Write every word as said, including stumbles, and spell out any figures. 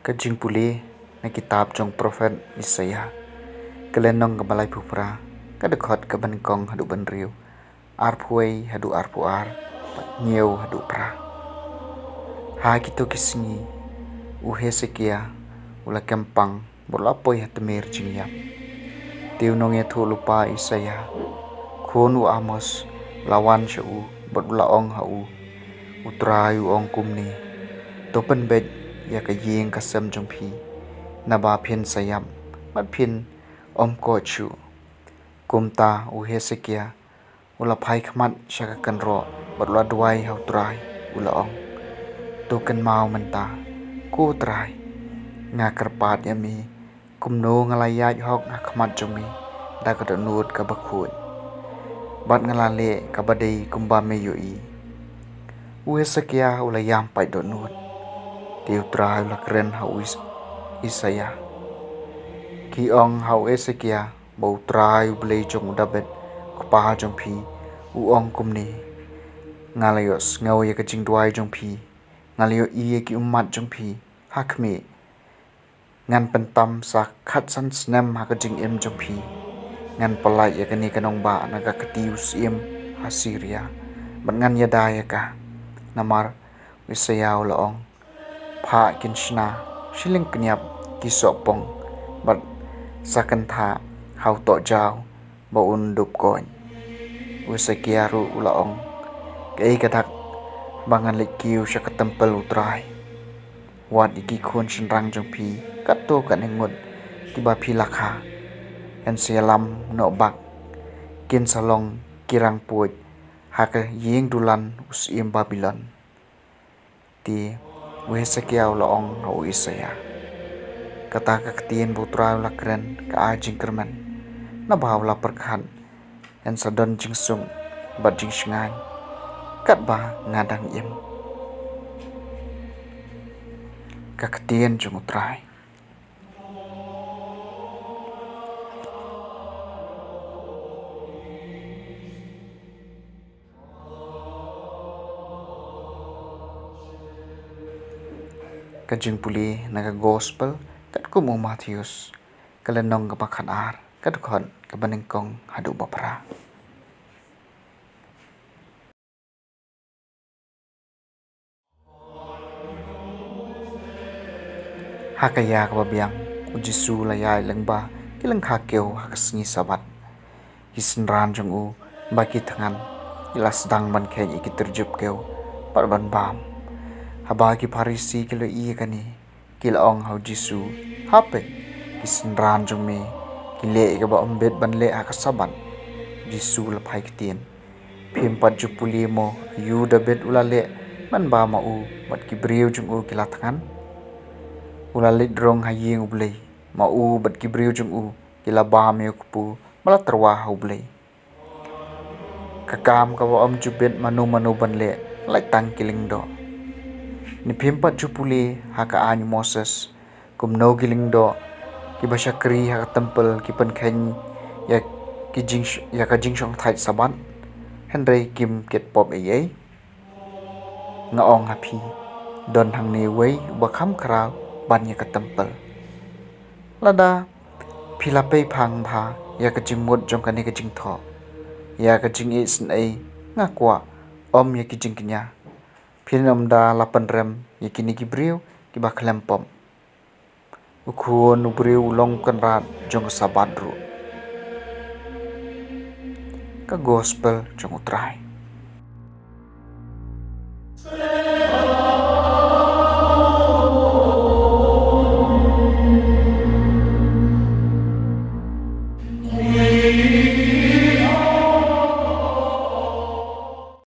Ka jingpule na kitab jong prophet Isaiah, ka lynnong kaba laiphew phra, ka dkhot kaba nyngkong haduh ba hynriew, arphew wei haduh arphew ar, bad hynñiew haduh phra. Ha kito ki sngi u Hesekiah u la kem pang bad u la poi ha tmier jingïap. Te u nongïathuhlypa Isaiah, khun u Amoz, u la wan sha u bad u la ong ha u, U Trai u ong kumne: To pynbeit ïa ka ïing ka sem jong phi, naba phin sa ïap bad phin ym koit shuh. Kumta u Hesekiah u la phai khmat sha ka kynroh bad u la duwai ha U Trai, u la ong: To kynmaw mynta, ko Trai, nga kyrpad ïa me, kumno nga la ïaid hok ha khmat jong me da ka dohnud kaba khuid, bad nga la leh kaba dei kumba me ïohi. U Hesekiah u la ïam pait dohnud. Te U Trai u la kren ha u Is-, Isaiah: Ki ong ha u Hesekiah ba U Trai, U Blei jong u Dabid u kpa jong phi, u ong kumne: Nga la ïohsngew ïa ka jingduwai jong phi, nga la ïohi ïa ki ummat jong phi. Ha khmih, ngan pyntam sa khatsan snem ha ka jingim jong phi. Ngan pyllait ïa kane ka nongbah na ka kti u syiem Assyria, bad ngan ïada ïa ka. Namar u Isaiah u la ong: Phah kin shna shilynniap ki sohpong, bad sa kynthah ha u tohjaw ba un dup koit. U Hesekiah ruh u la ong: Kaei ka dak ba ngan leit kiew sha ka templ U Trai? Wat ïa ki khun shynrang jong phi, katto katne ngut kiba phi la kha, yn sa ïalam noh bak, kin sa long ki rangpuid ha ka ïing dulan u syiem Babilon. Te u Hesekiah u la ong ha u Isaiah: Kata ka ktien ba U Trai u la kren ka ai jingkyrmen, naba u la pyrkhat yn sa don jingsuk bad jingshngaiñ katba nga dang im. Ka ktien jong U Trai. Ka jingpule na ka gospel katkum u Mathaios, ka lynnong kaba khatar, ka dkhot kaba nyngkong haduh ba phra. Ha ka ïa kaba biang, u Jisu u la ïaid lyngba ki lyngkha kiew ha ka sngi Sabbath. Ki synran jong u ba ki thngan ki la sdang ban kheit ïa ki tyrjup kiew bad ban bam. Haba ki Pharisi ki la ïohi ïa kane, ki la ong ha u Jisu: Hapdeng ki synran jong me ki leh ïa kaba ym bit ban leh ha ka Sabbath. U Jisu u la phai ktien: Phim pat ju pule mo aïu u Dabid u la leh mynba ma u bad ki briew jong u ki la thngan? U la leit rung ha ïing U Blei, ma u bad ki briew jong u ki la bam ïa u kpu ba la tyrwa ha U Blei. Ka kam kaba ym ju bit mano mano ban leh, lait tang ki lyngdoh. Ne phim pat ju pule ha ka aiñ u Moses kumno ki lyngdoh kiba shakri ha ka templ ki pynkheiñ ïa ki jing, ïa ka jingshongthait Sabbath, hynrei kim kit pop ei ei? Nga ong ha phi, don hangne uwei uba kham khraw ban ïa ka templ. Lada phi la pei phang bha ïa ka jingmut jong kane ka jingthoh, ïa ka jingisynei, nga kwah, ym ïa ki jingkñia, phin ym da la pynrem ïa kine ki briew kiba khlem pop. U Khun u briew u long u Kynrad jong ka Sabbath ruh. Ka gospel jong U Trai.